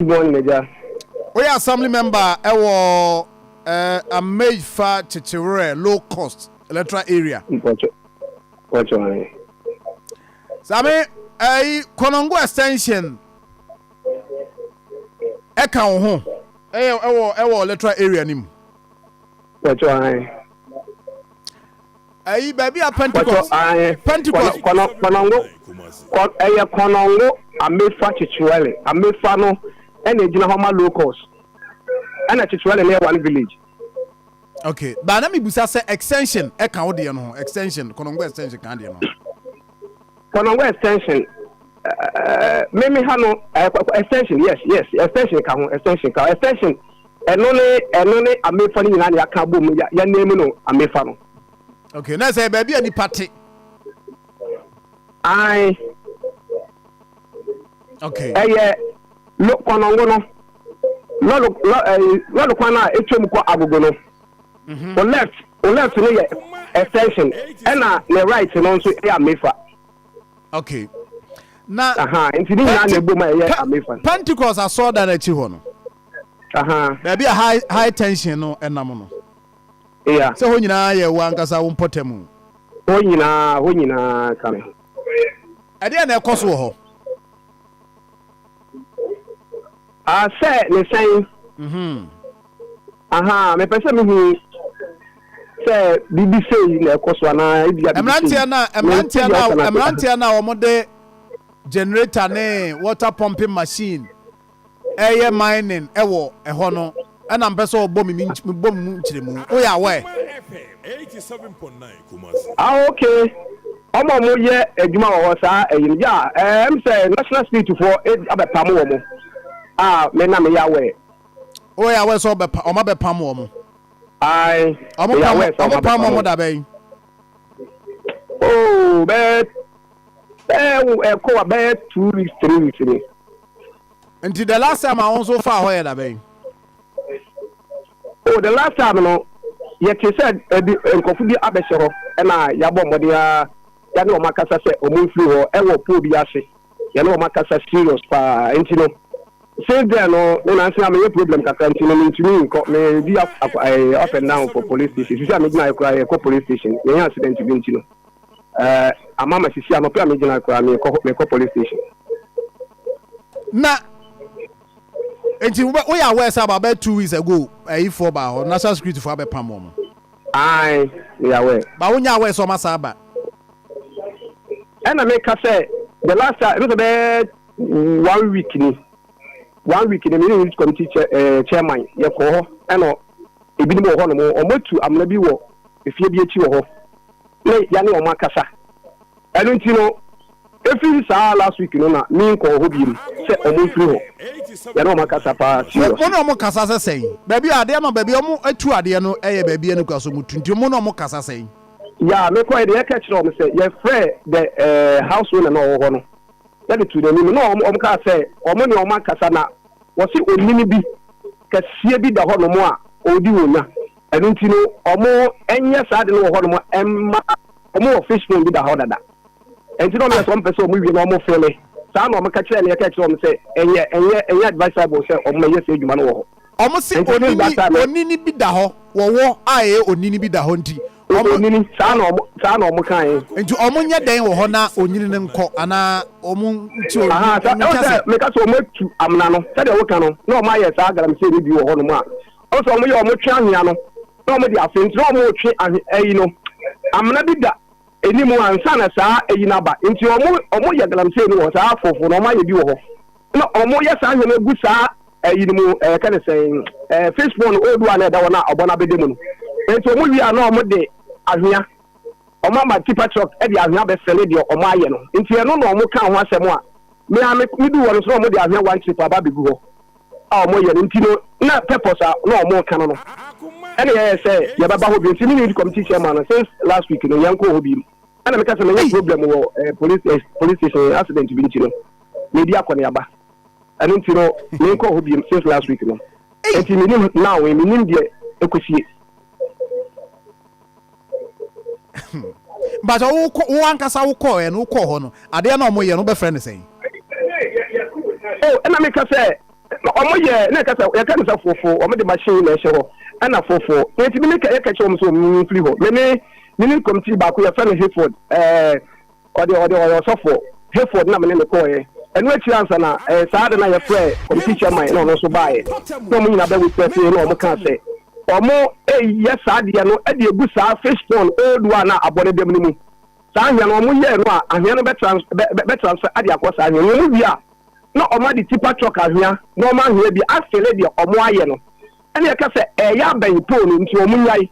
Good morning, Agya. Woyɛ assembly member ɛwɔ Ameifa Kyekyewere low cost electoral area. Mpɔkyɛ mpɔkyɛ ɔne. Sami ɛyi Konongo extension ɛka wo ho ɛyɛ ɛwɔ ɛwɔ electoral area ni mu. Mpɔkyɛ ɔne. Ɛyi baabi a Pentecost. Pentecost. Kɔnɔngo ɛyɛ Kɔnɔngo Amefa Kyekyewɛle. Amefa no ɛna egyina hɔ ma low cost. Ɛna Kyekyewɛle no yɛ one village. Okay, ba na mi busa sɛ extension ɛka wo deɛ no ho, extension, Kɔnɔngo extension kan deɛ no. Kɔnɔngo extension, mímí ha no extension, yes, extension ka ho, extension ka ho, extension ɛno ne Amefa no nyinaa na yɛaka bom yɛ name no Amefa no. Okay, na sɛ baabi a nipa te. Ayi. Okay. Ɛyɛ lo Kɔnɔngo no lɔri lɔ ɛyi lɔri kwan a etwam kɔ Agogo no. O left no yɛ extension, ɛna ne right no nso yɛ Amefa. Okay. Na. Nti ne nyinaa na ebom a ɛyɛ Amefa. Pentecost asɔɔdan n'akyi hɔ no. Baabi a high tension no ɛnam no. Sɛ hɔ nyinaa yɛ wo ankasa wo mpɔtam. Hɔ nyinaa ka me ho. Ɛdeɛ na ɛkɔ so wɔ hɔ? Ah, sɛ ne sɛn? Aha, mepɛ sɛ mehu sɛ biribi sei na ɛkɔ so anaa ebia biribi sei. Mmeranteɛ na wɔn de generator ne water pumping machine ɛyɛ mining ɛwɔ ɛhɔ no, ɛna mpɛ sɛ ɔbɔ mi bɔ mi mu nkyerɛmu. Woyɛ aware? Ah, okay, ɔmo a ɔmo yɛ adwuma wɔ hɔ saa ɛyi no ya sɛ national security foɔ abɛpam wɔ mo a me na meyɛ aware. Woyɛ aware sɛ ɔbɛpa ɔmo abɛpam wɔ mo? Ayi. Ɔmo pam, ɔmo pam ɔmo da bɛyi? Oh, bɛɛ ɛkɔ wa bɛyɛ 2 weeks, 3 weeks ni. Nti the last time a wɔn nso fa hɔ yɛ da bɛyi? Oh, the last time no, yɛte sɛ ebi nkɔfo bi abɛhyɛ hɔ, ɛna yɛabɔ mmɔden a yɛne wɔn akasa sɛ wɔn mfiri hɔ ɛwɔ pole bi ase. Yɛne wɔn akasa serious paa. Nti no, since then no, me nansi a meyɛ problem kakra nti no, mentumi nkɔ. Me di up up up and down for police station. Sisi a megyina ayɛ koraa, yɛkɔ police station, yɛnyɛ accident bi nti no, ama ma sisi anɔpɛ a megyina koraa, mekɔ police station. Na nti woyɛ aware sɛ about 2 weeks ago ɛyifoɔ baa hɔ, national security foɔ abɛpam wɔn? Ayi, meyɛ aware. Ba wonyɛ aware sɛ ɔma saa ba? Ɛna meka sɛ the last time ɛno sɛ bɛyɛ one week ni, one week ni, me ne youth committee chairman yɛkɔ hɔ, ɛna ebinom wɔ hɔ nom, ɔmo atu amena bi wɔ efie bi akyi wɔ hɔ ne yɛne ɔmo akasa. Ɛno nti no, efiri saa last week no na mi nkɔ hɔ biem sɛ ɔmo mfiri hɔ. Yɛne ɔmo akasa paa serious. Mo ne ɔmo kasa sɛ sɛn? Baabi a adeɛ ma baabi a ɔmo atu adeɛ no ɛyɛ baabi a no kura so mo tu, nti mo ne ɔmo kasa sɛn? Ya, mekɔ yɛ de yɛka kyerɛ ɔmo sɛ yɛfrɛ the house owner na ɔwɔ hɔ no, yɛde to n'anim na ɔmo kaa sɛ ɔmo ne ɔmo akasa na wɔsi onini bi kɛseɛ bi da hɔ nom a ɔredi wɔn nya. Ɛno nti no, ɔmo ɛnyɛ saa de no wɔ hɔ nom, ɛma ɔmo wɔ fish pond bi da hɔ dada. Nti na ɔmo yɛ sɛ ɔmo pɛ sɛ ɔmo wie na ɔmo fill saa na ɔmo ka kyerɛ ne yɛka kyerɛ ɔmo sɛ ɛnyɛ advisable sɛ ɔmo ɛyɛ sɛ adwuma no wɔ hɔ. Ɔmo si onini bi da hɔ wɔwɔ a ɛyɛ onini bi da hɔ nti. Ɔmo onini, saa na ɔmo kan yɛ. Nti ɔmo nyɛ dɛn wɔ hɔ na onyini ne nkɔ anaa ɔmo nti onini? Aha, sa ɛwɔ sɛ meka sɛ ɔmo atu amena no sɛdeɛ woka no na ɔmo ayɛ saa galamsey no bi wɔ hɔ nom a ɔmo sɛ ɔmo yɛ ɔmo twe ahwea no na ɔmo de afe, nti na ɔmo twe ahwe ɛyi no, amena bi da anim ansa na saa ɛyi no aba. Nti ɔmo yɛ galamsey no wɔ saa afofo na ɔmo ayɛ bi wɔ hɔ na ɔmo yɛ saa ahwea no egu saa ɛyi no mu, ɛyɛ ne sɛn, fish pond old one a ɛda hɔ na ɔbɔ no abɛda mu no. Nti ɔmo wie a, na ɔmo de ahwea, ɔmo ama tipper truck ɛde ahwea bɛfill deɛ ɔmo ayɛ no. Nti ɛno na ɔmo ka ho asɛm a me a me du wɔ no so na ɔmo de ahwea one trip aba abɛgu hɔ a ɔmo yɛ no. Nti no, na purpose a na ɔmo ka no, ɛna yɛyɛ sɛ yɛbɛba hɔ bi. Nti me ne committee chairman no, since last week no, yɛn kɔ hɔ bi mu. Ɛna meka sɛ menya problem wɔ police station, accident bi nti no, medi akɔneaba. Ɛno nti no, menkɔ hɔ bi since last week no. Nti menim now, menim deɛ ɛkɔsie. But wo wo ankasa wokɔɔ ɛ no, wokɔɔ hɔ no, adeɛ na ɔmo yɛ no, wobɛfrɛ no sɛn? Oh, ɛna meka sɛ Wɔn yɛ na yɛka sɛ yɛka no sɛ fofo, wɔn de machine na ɛhyɛ hɔ ɛna fofo. Nti mi ne ka yɛka kyerɛ wɔn sɛ wɔn mfiri hɔ. Me ne me ne kɔmti baako yɛfrɛ no Hayford ɛɛ ɔde ɔde ɔyɛ ɔsɔfoɔ Hayford na me ne no kɔɔɛ. Ɛno akyiri ansa na ɛɛ saa de na yɛfrɛ kɔmti chairman na ɔno nso baeɛ. Na wɔn nyinaa bɛ witness na wɔn kaa sɛ wɔn ɛyɛ saa adeɛ no ɛde egu saa fish pond old one a abɔ ne dam no mu. Saa ahwea no wɔn yɛɛ no a ahwea no bɛ trans bɛ bɛ transfer ade akɔ saa ahwea no wɔn wie a na wɔn ade tipa truck ahwea na wɔn ahwea bi afele deɛ wɔn ayɛ no ɛna yɛka sɛ ɛyɛ abɛn pole no nti wɔn nyae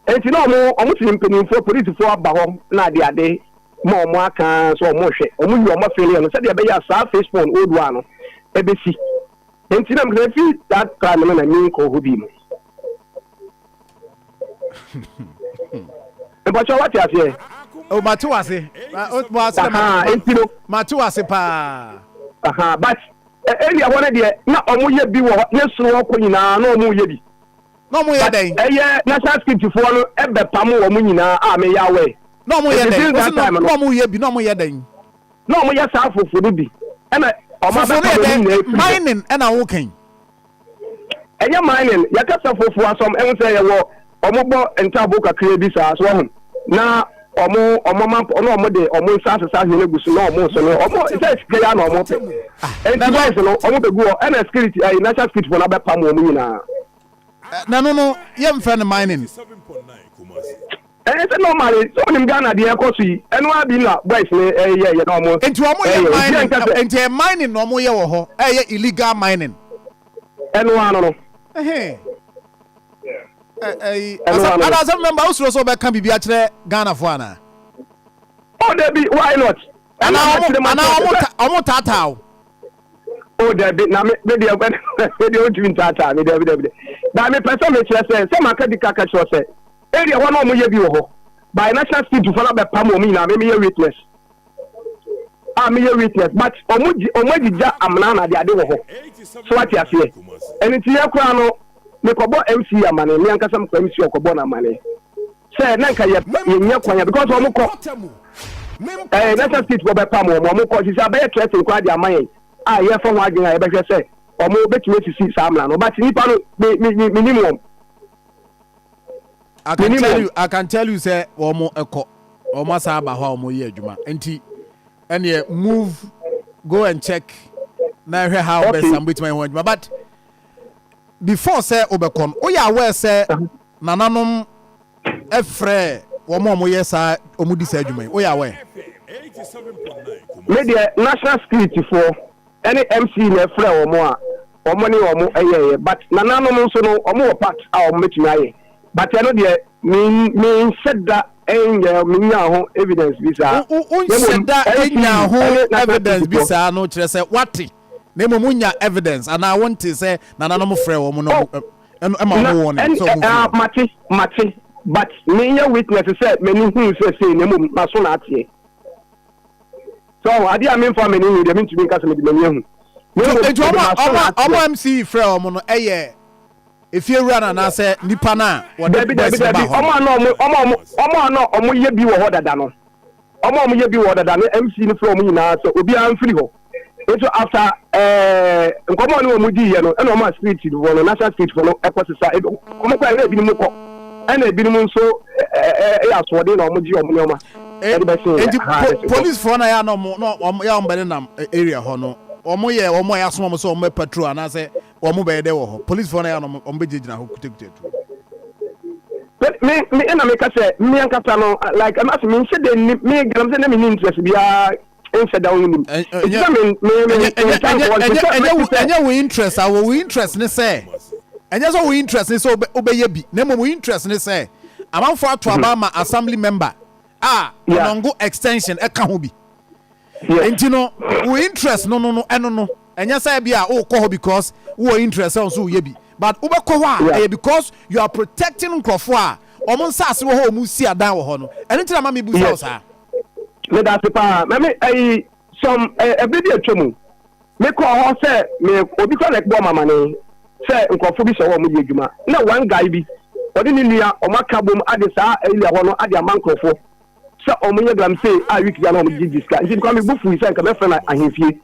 nti na wɔn wɔn si mpanimfoɔ polisifoɔ aba hɔ na ade ade ma wɔn aka sɛ wɔn hwɛ wɔn wie wɔn afele no sɛdeɛ ɛbɛyɛ a saa face phone old one no ɛbɛsi nti na mekasa fi that time no na mi nkɔ hɔ bi mu. Mpakyɛ wate aseɛ. O mate wase. Nti no. Mate wase paa. Aha but area hɔ no deɛ na ɔmo yɛ bi wɔ hɔ ne soro hɔ kɔ nyinaa na ɔmo yɛ bi. Na ɔmo yɛ dɛn? Ɛyɛ national security foɔ no ɛbɛ pam wɔn nyinaa a meyɛ awɛ. Na ɔmo yɛ dɛn? Na ɔmo yɛ bi na ɔmo yɛ dɛn? Na ɔmo yɛ saa fufu no bi ɛna ɔmo abɛ pam wɔn nyinaa efiri hɔ. Mining ɛna awo kɛn. Ɛnyɛ mining, yɛkasa fofo asɔm ɛho sɛ yɛwɔ ɔmo bɔ ntaaboo kakraa bi saa so wahu na ɔmo ɔmo ma na ɔmo de ɔmo nsa asesa ahwene gu so na ɔmo so no ɔmo sɛ sika ya na ɔmo pɛ ɛnti boys no ɔmo bɛgu hɔ ɛna security ɛyi national security fo no abɛpam wɔn nyinaa. Na no no yɛmfrɛ no mining. Ɛyɛ sɛ normally sɛ onim Ghana deɛ ɛkɔ so yi ɛno ara bi na boys no ɛyɛ yɛ na ɔmo. Nti ɔmo yɛ mining nti ɛyɛ mining na ɔmo yɛ wɔ hɔ ɛyɛ illegal mining. Ɛno ara no no. Ɛhɛn. Ɛyi asa asɛm mɛmba wosoro sɛ ɔbɛka biribi akyerɛ Ghana fo ana. Oh dabi why not. Ana ɔmo ana ɔmo ɔmo taataa o. Oh dabi na me me deɛ me deɛ ontumi ntaataa me dabi dabi ba me pɛ sɛ mekyerɛ sɛ sɛ maka di kaka kyerɛ sɛ area hɔ na ɔmo yɛ bi wɔ hɔ by national security fo na bɛpam wɔn nyinaa me meyɛ witness a meyɛ witness but ɔmo gyi ɔmo agyigya amena na ade ade wɔ hɔ so wate aseɛ ɛno nti yɛ koraa no mekɔbɔ MC amane me ankasa mekɔ MC ɔkɔbɔ no amane sɛ na nka yɛ yɛnyɛ kwan a because ɔmo kɔ ɛɛ national security fo bɛpam wɔn ɔmo kɔ sisi abɛyɛ threaten koraa de ama yɛn a yɛfa ho adwene a yɛbɛhwɛ sɛ ɔmo bɛtumi asisi saa amena no but nipa no me me me nim wɔn. I can tell you I can tell you sɛ wɔn ɛkɔ wɔn asan aba hɔ a wɔn yɛ adwuma nti ɛneɛ move go and check na ɛhwɛ how best am betumi ayɛ ho adwuma but before sɛ wobɛkɔ no woyɛ aware sɛ nananom ɛfrɛ wɔn a wɔyɛ saa wɔn di saa adwuma yi woyɛ aware. Me deɛ national security foɔ ɛne MC na ɛfrɛ wɔn a wɔn ne wɔn ɛyɛɛyɛ but nananom nso no wɔn wɔ part a wɔn bɛtumi ayɛ but ɛno deɛ me me nhyɛ da ɛnyɛ me nya ho evidence bi saa. Wonhyɛ da nya ho evidence bi saa no kyerɛ sɛ wate na mmom wonya evidence anaa wonte sɛ nananom frɛ wɔn no ɛma wɔn wɔ ne sɛ wɔn fi. Mate mate but menyɛ witness sɛ m'ani hu sɛ sei na mmom maso na ateɛ. So adeɛ a memfa m'ani hu deɛ mentumi nka sɛ mede m'ani ahu. Nti wɔn a wɔn MC frɛ wɔn no ɛyɛ efiewura no anaasɛ nipa no a wɔde boys no ba hɔ. Ɔmo a na ɔmo ɔmo ɔmo a na ɔmo yɛ bi wɔ hɔ dada no ɔmo a ɔmo yɛ bi wɔ hɔ dada no MC no frɛ ɔmo nyinaa sɛ obiara mfiri hɔ. Nso after ɛɛ nkɔmɔ ne wɔn di yɛ no ɛna ɔmo a street foɔ no national street foɔ no ɛkɔ sisa ebi ɔmo kɔ ɛna ebinom kɔ ɛna ebinom nso ɛɛ ɛyɛ asoɔden na ɔmo gye ɔmo nneɛma ɛde bɛ sen yɛ ha ɛsɛ. Police foɔ na yɛ a na ɔmo na ɔmo yɛ a ɔmo bɛ ne nam area hɔ no ɔmo yɛ ɔmo a yɛasoma ɔmo sɛ ɔmo bɛ patrol anaasɛ wɔn bɛyɛ dɛ wɔ hɔ police foɔ na yɛ a na ɔmo bɛ gyinagyina hɔ kutakuta tuo. Me me ɛna meka sɛ me ankasa no like ɛma sɛ menhyɛ dɛ ni me galamsey na menni interest biara nhyɛ da ho nim nti sɛ me me me ɛnyɛ wo interest a wɔ wo interest ne sɛ ɛnyɛ sɛ wo interest ne sɛ wobɛyɛ bi na mmom wo interest ne sɛ amanfoɔ ato aba ama assembly member a Konongo extension ɛka ho bi nti no wo interest no no no ɛno no ɛnyɛ sɛ bi a wokɔ hɔ because wowɔ interest sɛ nso woyɛ bi but wobɛkɔ hɔ a ɛyɛ because you are protecting nkurɔfoɔ a wɔn nsaase wɔ hɔ wɔn si adan wɔ hɔ no ɛno nti na ma mi bu sa wo saa. Meda ase paa mɛmi ɛyi some ɛbɛ bi atwa mu mekɔ hɔ sɛ me obi kɔ na ɛbɔ mamane sɛ nkurɔfoɔ bi hyɛ hɔ wɔn yɛ adwuma na one guy bi ɔde ne nua wɔn aka bom ade saa area hɔ no ade ama nkurɔfoɔ sɛ wɔn yɛ galamsey a week bia na wɔn gye gye sika nti nkwa mi bu fui sɛ nka mɛfrɛ no ahemfie.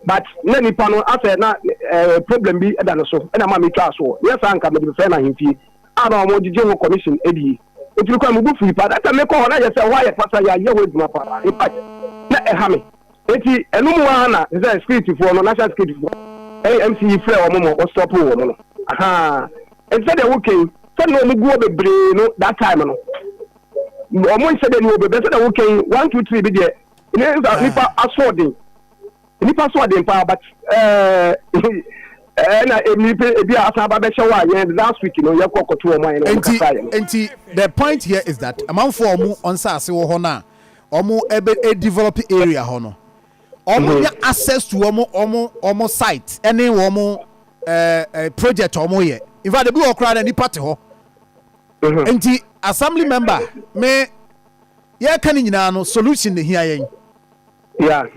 But na nipa no asɛ na problem bi da ne so ɛna ma metwaa soɔ. Nyɛ saa nka mede bɛfrɛ no ahemfie a na wɔn gyegye ho commission die. Nti mekɔɛ mo bo fui paa. That time mekɔ hɔ na yɛ sɛ hɔ ayɛ pasa, yɛayɛ hɔ adwuma paa. In fact na ɛha me. Nti ɛno mu ara na sɛ security foɔ no, national security foɔ ɛne MC yi frɛ wɔn ma wɔ stop wɔn no. Ahaa. Nti sɛdeɛ woka yi, sɛdeɛ na wɔn gu hɔ bebree no that time no, wɔn nhyɛ dɛ ni wɔ bebree sɛdeɛ woka yi, one two three bi deɛ ne nipa asoɔden. Nipa asoɔden paa, but ɛna nipa ebi a asan aba bɛhyɛ hɔ a yɛn last week no yɛkɔ kɔto wɔn a yɛn wɔn Nti kasa yɛ no. Nti the point here is that amanfoɔ a wɔn nsaase wɔ hɔ no a wɔn ɛbɛ develop area hɔ no, wɔn nya access to wɔn site ɛne wɔn ɛɛ ɛɛ project a wɔn yɛ. In fact, ebi wɔ koraa na nipa te hɔ. Nti assembly member, me yɛka ne nyinaa no, solution na ehia yɛn. Yɛka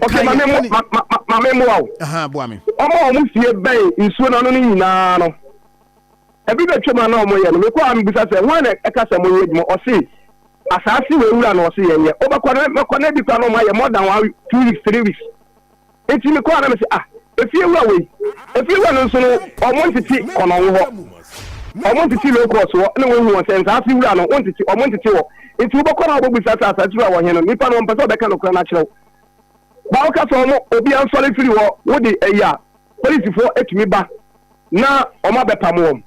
Okay, maame yɛka mo ne maame mo awo. Ahan, boa me. Wɔn a wɔn fie bɛn nsuo n'ano no nyinaa no, ebi bɛ twam a na wɔn yɛ no, mekɔ a mbisa sɛ wɔn na ɛka sɛ mo yɛ adwuma, ɔse asaase wɔ ewura na ɔse yɛn yɛ. Ɔbɛkɔ na mɛkɔ na ebi kora na wɔn ayɛ more than one, 2 weeks, 3 weeks. Nti mekɔ a na mɛ sɛ, ah, efie wura wei, efie wura no nso no, wɔn ntete kɔnɔngo hɔ, wɔn ntete low cost hɔ, ɛna wɔn hu wɔn sɛ nsaase wura no wɔn ntete, wɔn ntete hɔ. Nti wobɛkɔ na wɔbɛbisa sɛ asaase wura wɔ he no, nipa no wɔn mpɛ sɛ ɔbɛka no kora n'akyerɛw bawo ka sɛ wɔn obi ansɔre firi hɔ. Wode ɛyi a polisifoɔ etumi ba na wɔn abɛpam wɔn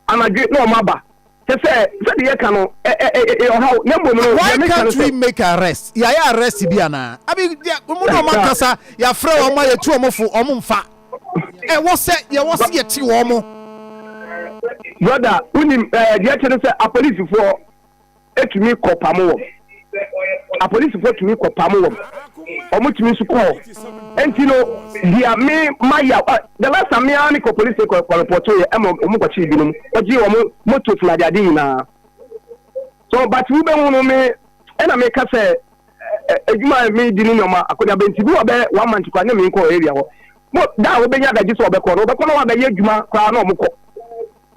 anadwe na wɔn aba kyɛ sɛ sɛde yɛka no ɛ ɛ ɛ ɔhaw na mbom no. Why deɛ meka can't no we sɛ make arrest? Yɛayɛ arrest bi anaa? Abi mo na ɔmo akasa, yɛafrɛ wɔn a yɛtu wɔn fo, ɔmo mfa. Ɛwɔ sɛ yɛwɔ sɛ yɛkye wɔn mo. Brother, wonim deɛ kyɛ no sɛ apolisifoɔ etumi kɔ pam wɔn, apolisifoɔ tumi kɔ pam wɔn, wɔn tumi nso kɔ hɔ. Nti no deɛ me ma ya ɛ the last time me ara me kɔ police kɔ report yɛ ɛma wɔn kɔkye binom, wɔgye wɔn motos na adeade nyinaa so. But wobɛhu no, me ɛna meka sɛ ɛ adwuma a me di ne nneɛma akɔneaba nti bi wɔ bɛ one month koraa ne me nkɔ area hɔ mo da a wobɛnya adagye sɛ ɔbɛkɔ no, ɔbɛkɔ na wabɛyɛ adwuma koraa na ɔmo kɔ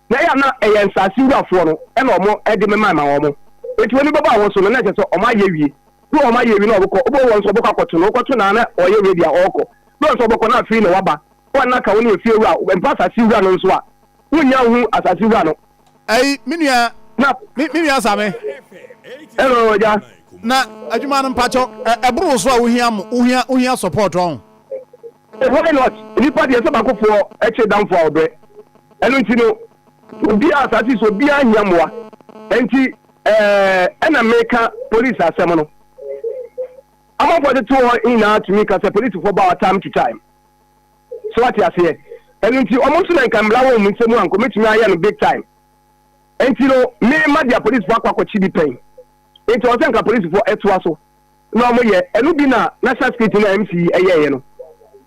na ɛyɛ na ɛyɛ nsaase wurafoɔ no ɛna ɔmo ɛde me ma wɔn. Eti wɔn bɛbɔ awɔ so no na ɛkyɛ sɛ ɔmo ayɛ wie bi, ɔmo ayɛ wie na ɔbɛkɔ ɔbɛ wɔn nso ɔbɛkɔ akɔto no, ɔkɔto na ɔyɛ ready a ɔrekɔ bi, wɔn nso ɔbɛkɔ na afei na waba wɔn naka wɔn efie wura mpa asase wura no nso a wonya hu asase wura no. Ɛyi me nua na me nua Same. Hello, agya. Na adwuma no mpakyɛw ɛboro so a wohia mo, wohia support ɔn. Why not? Nipa deɛ sɛ baakofoɔ ɛkye damfo a ɔbrɛ. Ɛno nti no obiara asase so obiara hia mmoa. Nti ɛna meka police asɛm no, amanfoɔ tete hɔ nyinaa tumi ka sɛ polisifoɔ ba time to time so, wate aseɛ? Ɛno nti ɔmo nso na nka mmara wɔ ɔmo nsɛm a nka ɔmɛtumi ayɛ no big time. Nti no me ma deɛ polisifoɔ akɔ akɔkye bi pɛn, nti ɔsɛ nka polisifoɔ ɛtoa so na ɔmo yɛ ɛno bi na national security na MC ɛyɛɛyɛ no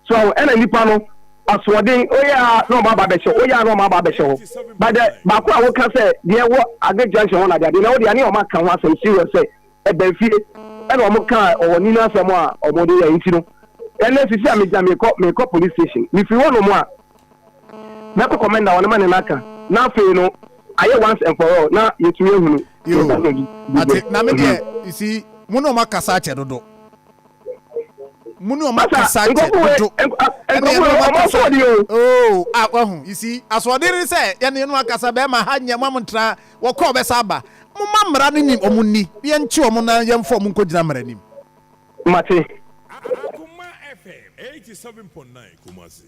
so. Ɛna nipa no asoɔden oyɛ a na ɔmo aba abɛhyɛ, oyɛ a na ɔmo aba abɛhyɛ hɔ. But the baako a woka sɛ deɛ ɛwɔ agric junction hɔ na adeade na wɔde ane ɔmo aka ho asɛm serious sɛ ɛbɛn fie ɛna ɔmo ka ɔwɔ ni n'asɛm a ɔmo de yɛ. Nti no ɛnɛ sisi a megyina mekɔ police station, mefiri hɔ nom a mɛkɔ commander wɔn ma ne n'aka na afei no ayɛ once and for all na yɛtumi ehunu. Yo, ate. Na me deɛ, you see, mo ne ɔmo akasa akyɛ dodo, mo ne ɔmo akasa akyɛ dodo, ɛne ɛne ɔmo akasa asoɔden o. Oh, ah, wahu, you see, asoɔden ne sɛ yɛne yɛn akasa bɛrima ha nyɛ mo amontena wɔkɔ ɔbɛsa aba. Mo ma mmara no nim ɔmo ni, yɛnkye ɔmo na yɛmfa ɔmo nkɔgyina mmara nim. Mate. Akoma FM 87.9 Kumasi.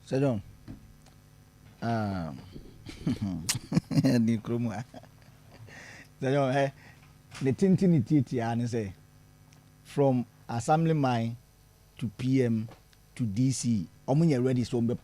Sir John, ne kurom a Sir John ne tenten ne tietia ne sɛ from assemblyman to PM to DC, ɔmo nyɛ ready sɛ ɔmo bɛ